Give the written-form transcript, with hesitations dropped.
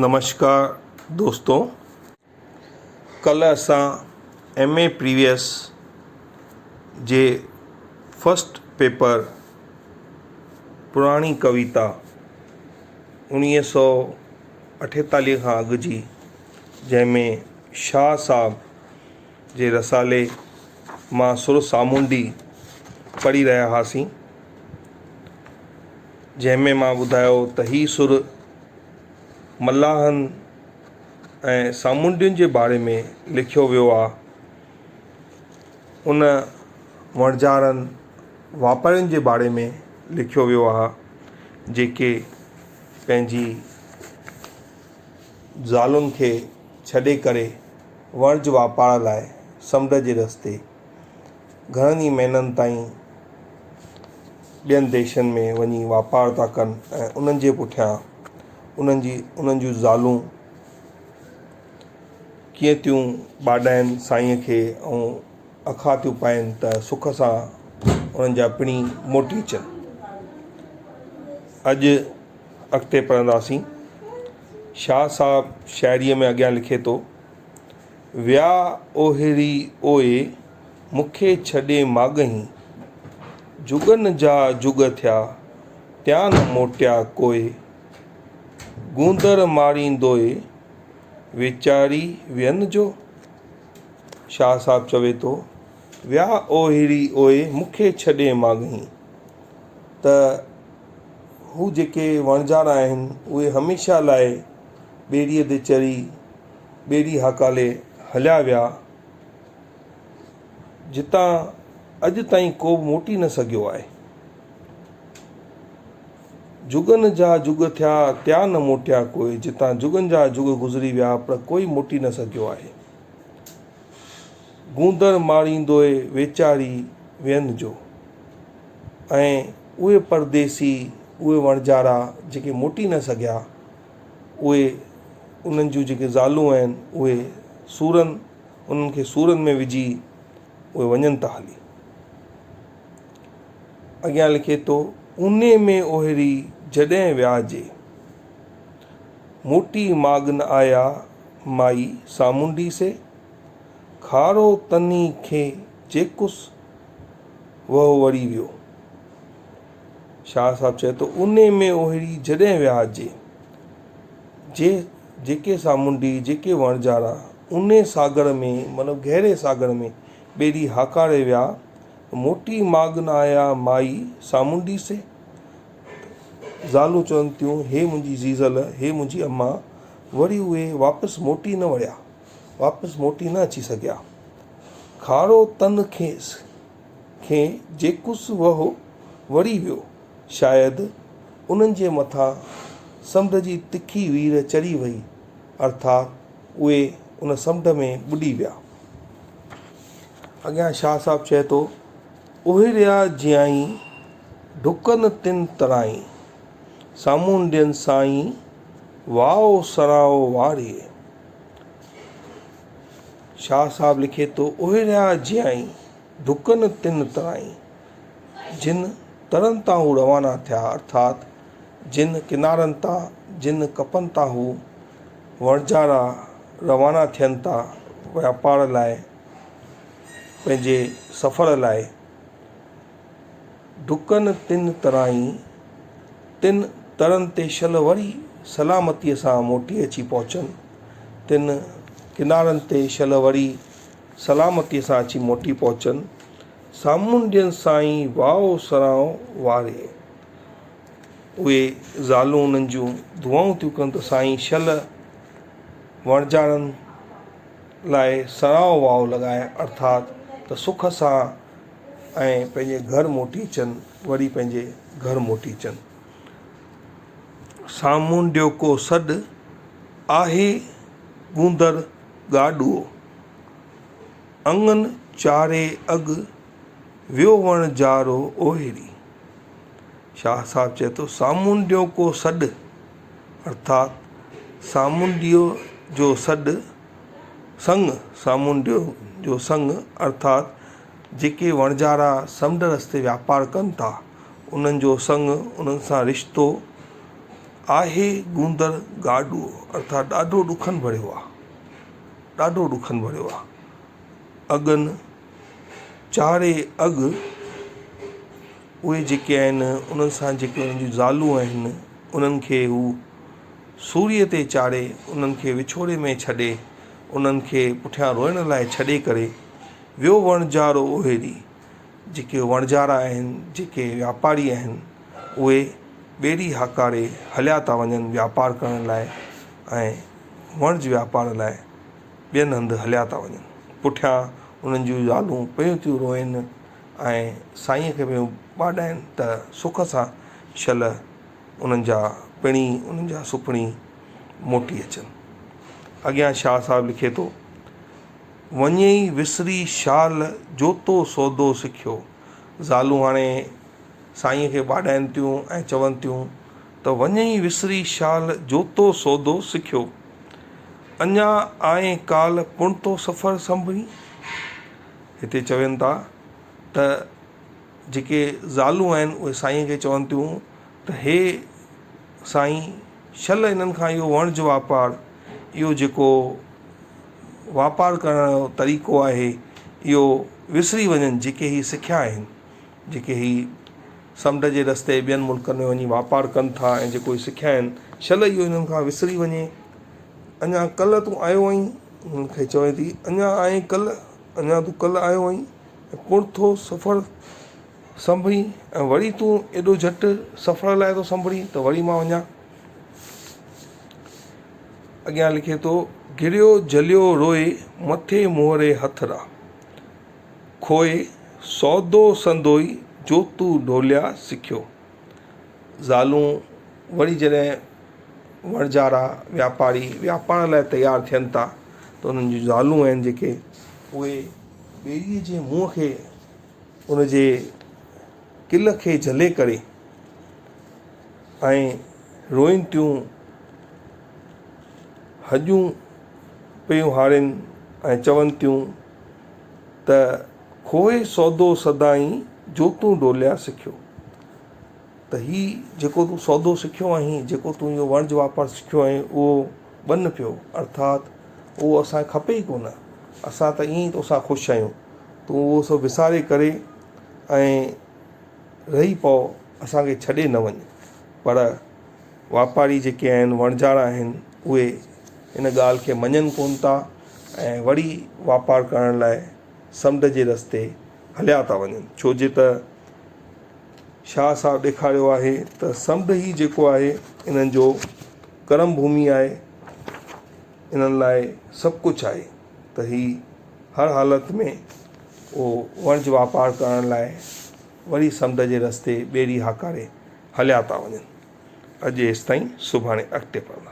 نمشڪار دوستو ڪلهه اسان ايم اي پريويس جي فرسٽ پيپر پراڻي ڪويتا اڻويهه سو اٺيتاليهه کان اڳ جي جنهن ۾ شاهه صاحب جي رسالي مان سر سامونڊي پڙهي رهيا هئاسين جنهن ۾ مان ٻڌايو ته هي سر ملاحن ۽ سامونڊين جي باري ۾ لکيو ويو آهي ان وڻجارن واپارين جي باري ۾ لکيو ويو آهي جيڪي پنهنجي زالن کي ڇڏي ڪري وڻج واپار لاء سمنڊ جي رستي گهڻن ئي مهينن تائين ٻين ديشن ۾ وڃي واپار ٿا ڪن ۽ انهن جي پٺيان انهن جي انهن جون زالون ڪيئن ٿيون ٻاڏائن سائينء کي ۽ اکا ٿيون پائن ته سک سان انهن جا پڻي موٽي اچن. اڄ اڳتي پڙهنداسين. شاهه صاحب شاعريء ۾ اڳيان لکي ٿو. ويا اوهيري اوئي، مون کي ڇڏي ماڳهين. جڳن جا جڳ ٿيا، تيان نه موٽيا ڪوئي. گوندر ماريندوئي، ويچاري وين جو. شاهه صاحب چوي ٿو، ويا اوهيري اوئي، مون کي ڇڏي ماڳهين. ته هو جيڪي وڻجارا آهن، اهي هميشه لاء ٻيڙيء تي چڙهي ٻيڙي هاڪالي هليا ويا، جتان اڄ تائين ڪو به موٽي نه سگهيو آهي. جڳن جا جڳ ٿيا، تيا نه موٽيا ڪوئي، جتان جڳن جا جڳ گذري ويا، پر ڪوئي موٽي نه سگهيو آهي. گوندر ماريندوئي ويچاري وين جو. ۽ اهي پرديسي، اهي وڻجارا جيڪي موٽي نه سگهيا، اهي انهن جون جيڪي زالون آهن اهي سورن انهن کي سورن ۾ وجهي اهي وڃن ٿا هلي. اڳيان لکي ٿو اوني ۾ اوهري جڏهن ويا جي موٽي ماڳ نه آيا مائي سامونڊي سي کارو تني کي جيڪس وهو وري ويو. شاهه صاحب چئي ٿو، اونهي ۾ اوهيري جڏهن ويا جي، جي جيڪي سامونڊي، جيڪي وڻجارا، اونهي ساگر ۾ مطلب گهري ساگر ۾ ٻيڙي هاڪاري ويا، موٽي ماڳ نه آيا مائي سامونڊي سي. زالون چون ٿيون، هي منهنجي زيزل، هي منهنجي اما، وري اهي واپس موٽي نه وريا، واپس موٽي نه اچي سگهيا. کارو تن کيس. کي جيڪس وهو وڙهي ويو. شايد انهن جي مٿان سمنڊ جي تکي وير چڙهي وئي، ارٿات اهي ان سمنڊ ۾ ٻڏي ويا. اڳيان شاهه صاحب چئي ٿو، اوهيريا جيائين، ڍڪن تن ترائين، سامونڊين سائين، واء سراء واري. شاهه صاحب لکي ٿو، اوهيريا جيائين، ڌڪن تن ترائين، جن ترن تان هو روانا ٿيا، ارٿات جن ڪنارن تان، جن ڪپن تان هو وڻجارا روانا ٿين ٿا واپار لاء، پنهنجي سفر لاء، ڍڪن تن ترائين، تن ترن تي شل وري سلامتيء سان موٽي اچي پهچن، تن ڪنارن تي شل وري سلامتيء سان اچي موٽي پهچن، سامونڊين سائين واء سراء واري. اهي زالون انهن جون دعائون ٿيون ڪن ته سائين شل وڻجارن لاء سراء واء لڳائي ارٿات ته سک سان ۽ پنهنجي گهر موٽي اچن، وري پنهنجي گهر موٽي اچن. سامونڊيو ڪو سڏ، آهي گوندر گاڏئو. اڱن چاري اڳ، ويو وڻ جارو اوهيري. شاهه صاحب چئي ٿو، سامونڊيو ڪو سڏ، ارٿات سامونڊيء جو سڏ، سڱ، سامونڊيو جو سڱ، ارٿات جيڪي وڻجارا سمنڊ رستي واپار ڪن ٿا، انهن جو سڱ، انهن سان رشتو. آهي گوندر گاڏو ارٿات ڏاڍو ڏکن ڀريو آ، ڏاڍو ڏکن ڀريو آ. اڳن چاري اڳ اهي جيڪي آهن انهن سان جيڪي انهن جون زالون آهن انهن کي هو سوريء تي چاڙهي انهن کي وڇوڙي ۾ ڇڏي انهن کي پٺيان روئڻ لاء ڇڏي ڪري ويو وڻجارو اوهيري جيڪي وڻجارا آهن جيڪي واپاري آهن اهي ٻيڙي هاڪاري هليا ٿا وڃن واپار ڪرڻ لاء ۽ وڻج واپار لاء ٻين هنڌ هليا ٿا وڃن. پٺيان انهن جون زالون پيون ٿيون روئن ۽ سائينء کي پيون ٻاڏائن ته سک سان شل انهن جا پڻي، انهن جا سپڻي موٽي اچن. اڳيان شاهه صاحب لکي ٿو. وڃئي وسري شال جو تو سودو سکيو. زالون هاڻي سائينء کي ٻاڏائن ٿيون ۽ چون ٿيون ته وڃئي وسري شال جو تو سودو سکيو. اڃا آئين ڪالهه پڻ تو سفر سنڀرين. هتي چون ٿا ته جيڪي زالون آهن اهي سائينء کي چون ٿيون ته هي سائين شل انهن کان اهو وڻج واپار اهو جيڪو واپار ڪرڻ جو طريقو آهي اهو وسري وڃن جيڪي هي سکيا آهن جيڪي هي سمنڊ جي رستي ٻين ملڪن ۾ وڃي واپار ڪن ٿا ۽ جيڪو هي سکيا آهن شل اهو انهن کان وسري وڃي اڃا ڪلهه تون آيو آهين انهن کي چوي ٿي اڃا آئين ڪلهه اڃا تون ڪلهه آيو آهين ۽ پڻ ٿو سفر سنڀرين ۽ وري تون ايڏو جهٽ سفر لاء ٿو سنڀرين ته وري مان وڃان اڳيان لکي ٿو گريو جليو روئي مٿي مهري هٿڙا کوئي سودو سندوئي جو تون ڍوليا سکيو. زالون وري جڏهن وڻجارا وياپاري وياپار لاء تيار ٿين ٿا ته انهن جون زالون آهن جيڪي اهي ٻيڙيء جي منهن کي ان جي ڪل کي جهلي ڪري ۽ روئين ٿيون هڄون پيون هارين ۽ چون ٿيون ته کوهي سودو سدائين جو تون ڍوليا سکيو ته هي جيڪو تون سودو سکيو آهين جيڪو تون اهو وڻج واپار سکيو آهين اهو بن پيو ارٿات اهو اسان کي کپي ئي ڪونه اسان ته ائين ئي توسان خوش آهيون تون اهو سڀ وساري ڪري ۽ رهي پئو اسان کي ڇڏي نه وڃ پر واپاري جيڪي آهن وڻجارا آهن اهي ان ڳالهه کي مڃن ڪونه ٿا ۽ وري واپار ڪرڻ لاء سمنڊ جي رستي هليا ٿا وڃن ڇو جي ته شاهه صاحب ڏيکاريو آهي ته سمنڊ ئي جيڪو آهي انهن جو ڪرم ڀومي آهي انهن لاء سڀ ڪجهه آهي ته هي هر حالت ۾ اهو وڻج واپار ڪرڻ لاء وري سمنڊ جي رستي ٻيڙي هاڪاري هليا ٿا وڃن اڄ ايستائين سڀاڻي اڳتي پڙهنداسين.